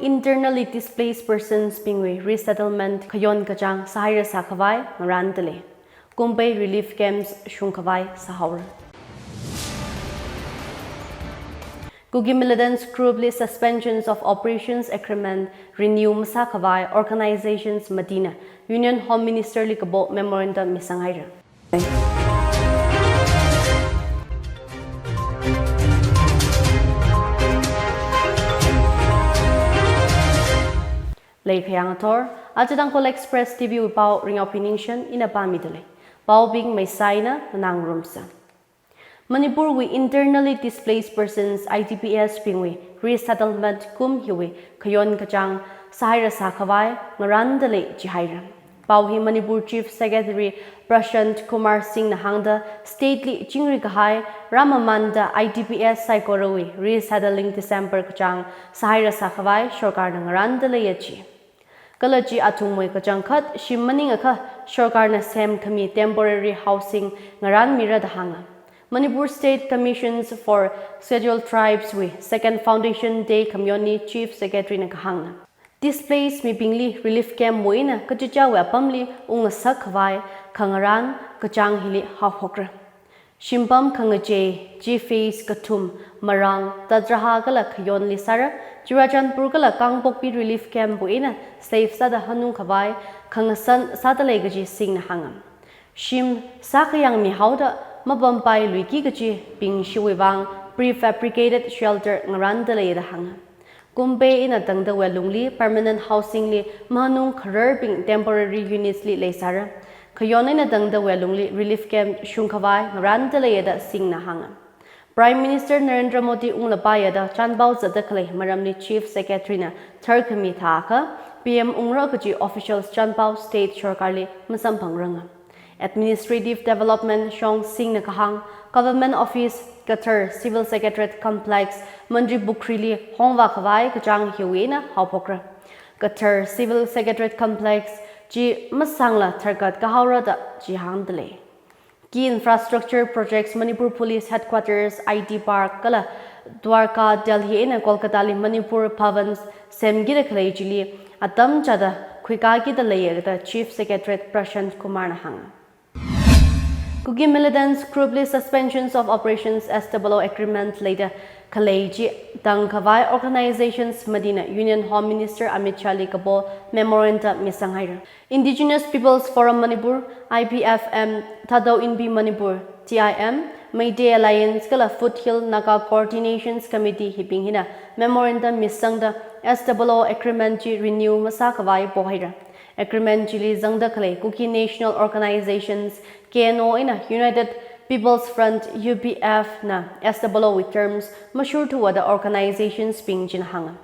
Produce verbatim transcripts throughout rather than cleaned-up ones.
Internally displaced persons bingwui resettlement khayon kachāng sāhaira sākhavai ngarāndalei. Kumbei relief camps shungkhavai sāhaora. Kuki militants group li suspensions of operations agreement renew masākhavai organizations matina Union Home Minister li kapo memorandum misanghaira. Leikhayang athor, aja Tangkhul Express T V wui pao Ringyao Piningshen ina pāmidalei. Paobing meisaina nganāngarumsa. Manipur wui internally displaced persons, I D Ps, bingwui resettlement kum hiwui khayon kachāng sāhaira sākhavai ngarāndalei jihaira. Pao hi Manipur Chief Secretary Prashant Kumar Singh na hāngda state li chingri kahai rāmamanda I D Ps saikorawui resettling December kachāng sāhaira sākhavai sorkarna ngarāndalei ya ji. Kala chi athumwui kachangkhat shim maningakha sorkarna semkhami temporary housing ngarānmira da hānga. Manipur State Commissions for Scheduled Tribes wui second foundation day khamayonli Chief Secretary na kahāngna. Displaced mibingli relief camp wui eina kachichāwui apamli ungngasak khavai khangarān kachāng hili haophokra. Shimpam khangachei, chi phase kathum, Marang, Tadraha kala Khayonli sāra, Churachandpur kala Kangpokpi relief camp wui eina safe sāda hanung khavai khangasan sādalei kaji Singh na hānga. Shim sākhayang mihaoda mapampai luiki kachibing shiwui vang prefabricated shelter ngarāndalei da hānga. Kumbei eina tangda wui alungli permanent housing li mahanung khararbing temporary units li leisāra. Khayon eina tangda wui alungli relief camp shungkhavai ngarāndalei da Singh na hānga. Prime Minister Narendra Modi unglapaiya da chānpao zatda khalei maramli Chief Secretary na tharkhami thākha P M ungra kaji officials chānpao state sorkarli masamphangranga. Administrative Development shong Singh na kahāng, Government Office, Kathar Civil Secretariat Complex, Mantripukhri li hongvā khavai kachāng hiwui eina haophokra. Kathar Civil Secretariat Complex chi masāngla tharkat kahaora da chi hāngdalei. Key infrastructure projects Manipur Police Headquarters, I T Park kala Dwarka, Delhi eina Kolkata li Manipur Bhavans semkida khalei chili atam chāda khuikākida leiya da Chief Secretary Prashant Kumar na hānga. Kuki militants group li suspensions of operations, S W O agreement leida khalei chi tangkhavai organizations matina Union Home Minister Amit Shah li kapo memorandum misanghaira. Indigenous Peoples Forum Manipur, I P F M, Thadou Inpi Manipur, T I M, Meitei Alliance kala Foothill Naga Coordinations Committee hibing hina memorandum misangda S W O agreement chi renew masākhavai pohaira. Agreement chili zangda khalei Kuki National Organizations, K N O eina United People's Front, U P F na S W O wui terms mashurthuwa da organizations bing china hānga.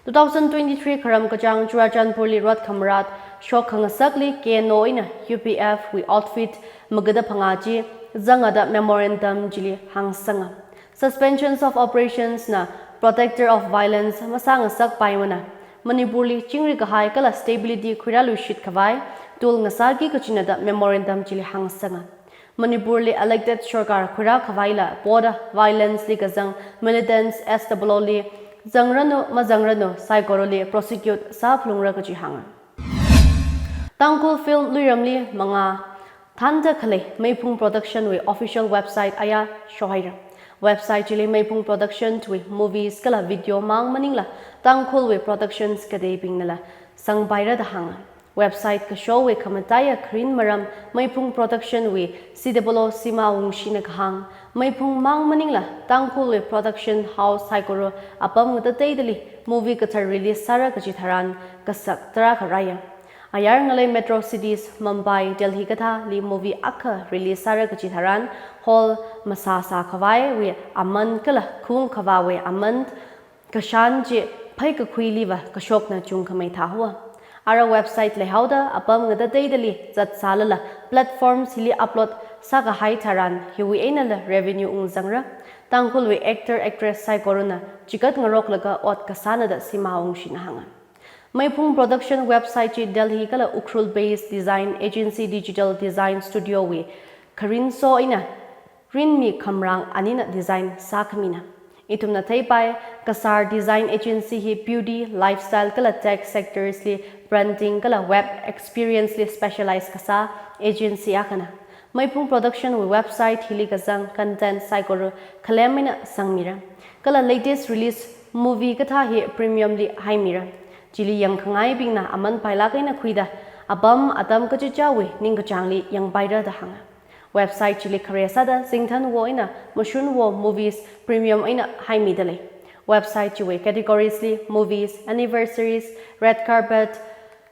Two thousand twenty-three kharam kachāng Churachandpur li rot khamarat shok khangasakli K N O eina U P F wui outfit magada phangā chi zanga da memorandum chili hāngsanga. Suspensions of operations na protector of violence masāngasakpaimana, Manipur li chingri kahai kala stability khuirāluishit khavai tool ngasāki kachina da memorandum chili hāngsanga. Manipur li elected sorkar khuirā khavaila poda violence li kazang militants S W O li zangranu mazangranu saikorali prosecute sāphalungra kaji hānga. Tangkhul film luiramli mangā thānda khalei Meiphung Production wui official website aya shohaira. Website chili Meiphung Production wui movies kala video mang maningla Tangkhul wui productions kateibingnala sangpaira da hānga. Website kashowui khamataiya kharin maram Meiphung Production wui C W O Sima Wungshina kahāng, Meiphung mang maningla Tangkhul wui production house saikora apam ngatateidali movie kathar release sāra kaji tharan kasak tarākha rāya. Ayar ngalei metro cities Mumbai, Delhi kathāli movie akha release sāra kaji tharan hall masāsā khavaiwui aman kala khung khavāwui aman kashan chi phei kakhuiliva kashokna chungkhamei thāhaowa. Ara website leihaoda apam ngatateidali zatsālala platforms hili upload sākahai tharan hiwui einala revenue ungzangra. Tangkhulwui actor actress saikorana chikat ngaroklaga ot kasāna da Sima Wungshina hānga. Meiphung Production website chi Delhi kala Ukhrul based design agency Digital Design Studio wui kharinso eina rinmi khamrang anina design sākhamina. Ithumna theipai, Kasar Design Agency hi beauty, lifestyle kala tech sectors li branding kala web experience li specialize kasā agency akhana. Meiphung Production wui website hili kazang content saikora khalem eina sangmira. Kala latest release movie kathā hi premium li haimira. Chili yangkhangaibingna aman pailāk eina khuida, apam atam kachichāwui ningkachāngli yangpaira da hānga. Website chili khare sāda Zingthanwo eina Mashunwo movies premium eina haimida lei. Website chiwui categories li movies, anniversaries, red carpet,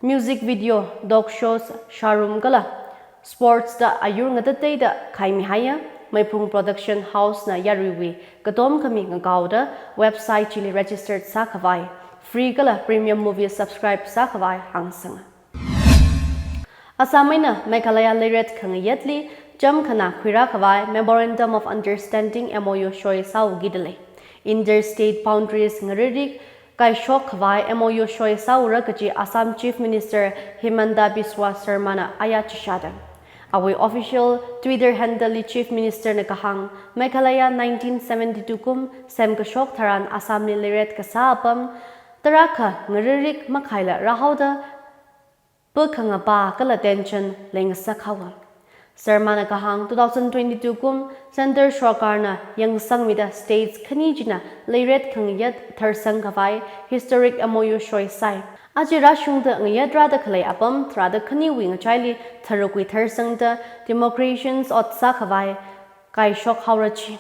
music video, dog shows, showroom kala sports da ayur ngatateida khaimihaiya. Meiphung Production House na yaruiwui katom khami ngakaoda website chili registered sākhavai, free kala premium movie subscribe sākhavai hāngsanga. Assam eina Meghalaya leiret khangayatli chāmkhana khuirākhavai Memorandum of Understanding, M O U, shoisāuki da lei. Interstate boundaries ngaririk kaishokkhavai M O U shoisāura kaji Assam Chief Minister Himanta Biswa Sarma na aya chishāda, awui official Twitter handle li Chief Minister na kahāng, Meghalaya nineteen seventy-two kum semkashok tharan Assam li leiret kasā apam tarākha ngaririk makhaila rāhaoda, pa khangapa kala tension leingasak haowa. Sarma na kahāng, two thousand twenty-two kum Centre Sorkar na yangsangmida states khani china leiret khangayat tharsangkhavai historic M O U shoisai. Aja rāshungda ngayat rāda khalei apam tharāda khaniwui ngachaili tharukwui tharsangda demarcations ot sākhavai kaishok haora chi.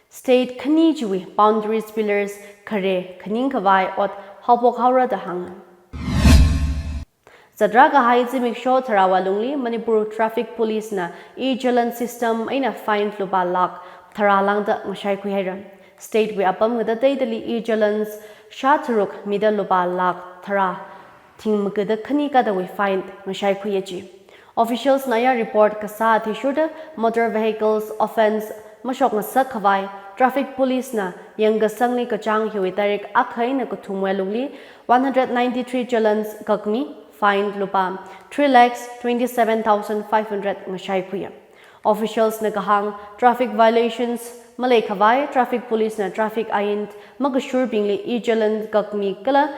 State khani chiwui boundaries pillars khare khaningkhavai ot haophok haora da hānga. Zatrā kahai zimiksho tharāwui lungli Manipur Traffic Police na e-challan system eina fine lupā lakh tharā lāngda ngashaikhuihaira. State wui apam ngatateidali e-challans shā tharuk mida lupā lakh tharā thing magada khani kadawui fine ngashaikhuiya ji. Officials na ya report kasā athishurda motor vehicles offence mashokngasakkhavai Traffic Police na yangkasangli kachāng hiwui tarik akha eina kathumwui lungli one hundred ninety-three challans kakmi, fine lupā three lakhs twenty-seven thousand five hundred ngashaikhuiya. Officials na kahāng, traffic violations maleikhavai Traffic Police na traffic ain makashurbingli e-challan kakmi kala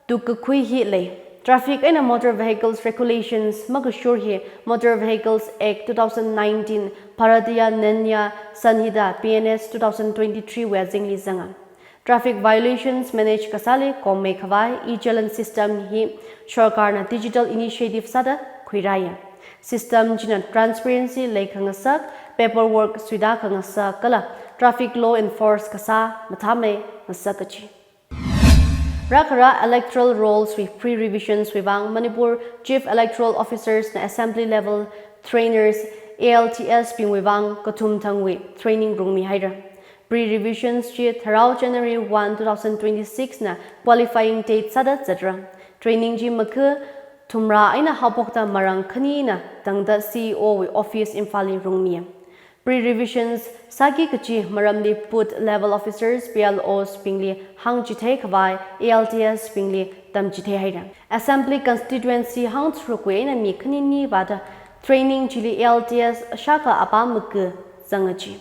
tukkakhui hi lei. Traffic eina Motor Vehicles Regulations makashur hi Motor Vehicles Act two thousand nineteen, Bharatiya Nyaya Sanhita, B N S, two thousand twenty-three wui azingli zanga. Traffic violations manage kasāli komeikhavai e-challan system hi sorkarna digital initiative sāda khuirāya. System china transparency leikhangasak, paperwork suida khangasak kala traffic law enforce kasā mathāmei ngasak kaji. Rākhara electoral rolls wui pre-revisions wui vang Manipur Chief Electoral Officers na Assembly Level Trainers, A L T S, bingwui vang kathum thangwui training rungmihaira. Pre-revisions chi tharao January one, two thousand twenty-six na qualifying date sāda zatra. Training chi makha thumrā eina haophokta marang khani eina tangda C E O wui office Imphal li rungmiya. Pre-revisions sāki kachi maramli booth level officers, B L Os, bingli hāngchitheikhavai A L T S bingli tamchitheihaira. Assembly constituency hangtharukwui eina mi khanini vāda training chili A L T S shākha apam makha zanga ji.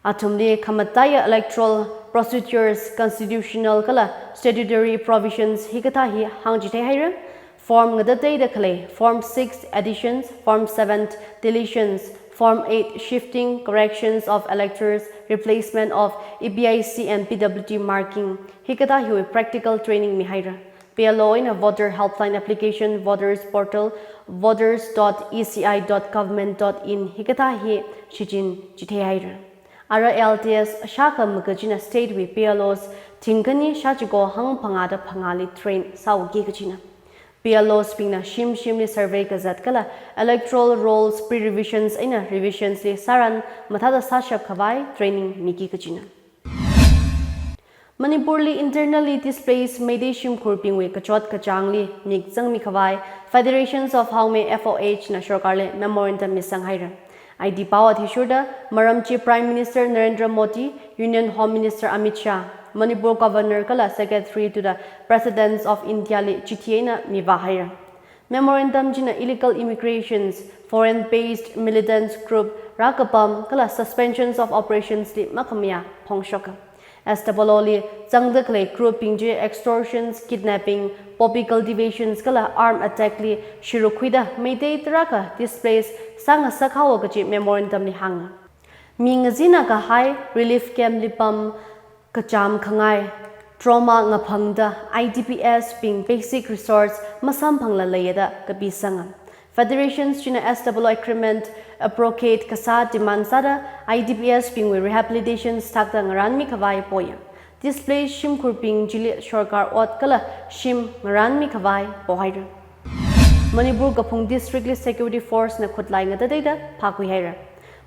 Athumli khamataiya electoral procedures, constitutional kala statutory provisions hikathā hi hāngchitheihaira. Form ngatateida khalei, Form six additions, Form seven deletions, Form eight shifting, corrections of electors, replacement of E B I C and P W D marking, hikathā hiwui practical training mihaira. B L O eina voter helpline application, voters portal, voters dot E C I dot government dot in hikathā hi shichinchitheihaira. Ara A L T S shākha makha china state wui B L Os thingkhani shāchiko hangphangāda phangāli train sāuki kachina. B L Os bingna shim shimli survey kazat kala electoral rolls pre-revisions eina revisions li sāran mathāda sāshapkhavai training miki kachina. Manipurli internally displaced Meitei shimkhurbingwui kachot kachāngli mik zangmikhavai Federations of Haomei, F O H, na sorkarli memorandum misanghaira. Aiti pao athishurda maram chi Prime Minister Narendra Modi, Union Home Minister Amit Shah, Manipur Governor kala Secretary to the President of India li chithi eina mivāhaira. Memorandum china illegal immigrations, foreign-based militants group rākapam kala suspensions of operations li makhamayā phongshoka. S W O li zangda khalei group bing chi extortions, kidnapping, poppy cultivations kala armed attack li shiruk khuida Meitei tarākha displace sāngasak haowa kaji memorandum li hānga. Mi ngazin kahai relief camp li pam kachām khangai trauma ngaphangda I D Ps bing basic resource masamphangla leiya da kapisanga. Federations china S W O agreement abrogate kasā demand sāda I D Ps bingwui rehabilitation thakda ngaranmi khavai poya. Displaced shimkhur bing chili sorkar ot kala shim ngaranmi khavai pohaira. Manipur kaphung district li security force na khutlai ngatateida phākhui haira.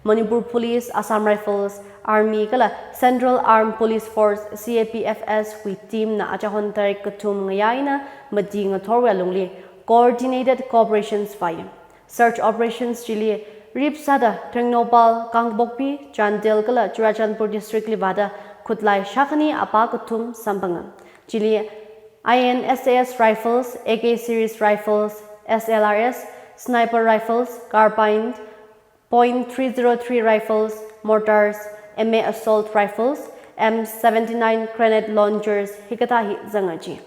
Manipur Police, Assam Rifles, Army kala Central Armed Police Force, C A P F S wui team na achahon tarik kathum ngayā eina mati ngathorwui alungli coordinated cooperation vāya. Search operations chili rip sāda Tengnoupal, Kangpokpi, Chandel kala Churachandpur district li vāda khutlai shākhani apā kathum samphanga. Chili I N S A S rifles, A K series rifles, S L R S, sniper rifles, carbine, point three zero three rifles, mortars, M A assault rifles, M seventy-nine grenade launchers hikathā hi zanga ji.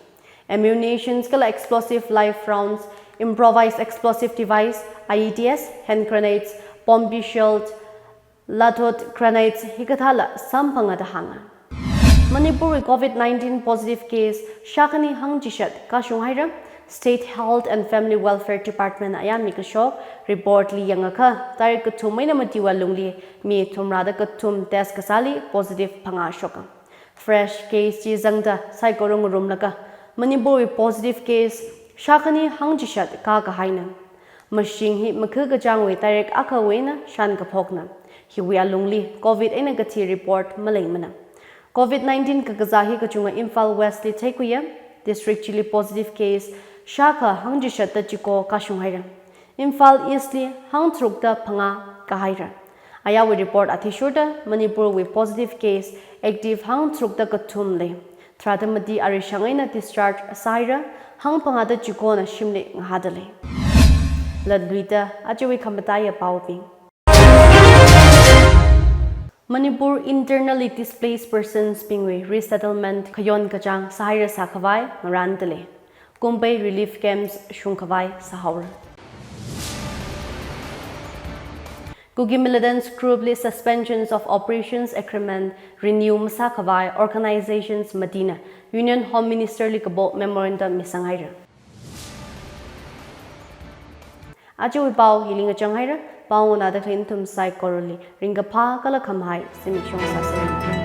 Ammunitions kala explosive live rounds, improvised explosive device, I E Ds, hand grenades, poppy shells, lathot grenades hikathāla samphanga da hānga. Manipurwui covid nineteen positive case shākhani hangchishat kashung haira. State Health and Family Welfare Department na ayāmi kashok report li yangakha tarik kathum eina matiwui alungli mi thumrada kathum test kasāli positive phangā shoka. Fresh case chi zangda saikora ngarumlaga Manipurwui positive case shākhani hangchishat kākahaina. Mashing hi makha kachāngwui tarik akhawui eina shān kaphokna. Hiwui alungli covid eina kathi report maleimana. Covid nineteen kakazā hi kachunga Imphal West li theikhuiya. District chili positive case shākha hangchishat da chiko kashung haira. Imphal East li hangtharukda phangā kāhaira. Ayāwui report athishurda Manipurwui positive case active hangtharukda kathum lei. Tharāda mati arishang eina discharge sāhaira, hangphangāda chikona shimli ngahāda lei. Latluida ajawui khamataiya paobing. Manipur internally displaced persons bingwui resettlement khayon kachāng sāhaira sākhavai ngaranda lei. Kumpei relief camps shungkhavai sāhaora. Kuki militants group li suspensions of operations agreement renew masākhavai organizations matina Union Home Minister li kapo memorandum misanghaira. Ajawui pao hili ngachang haira, pao nganāda khalei nathum saikorali ringkaphā kala khamahai zimiksho sāsa.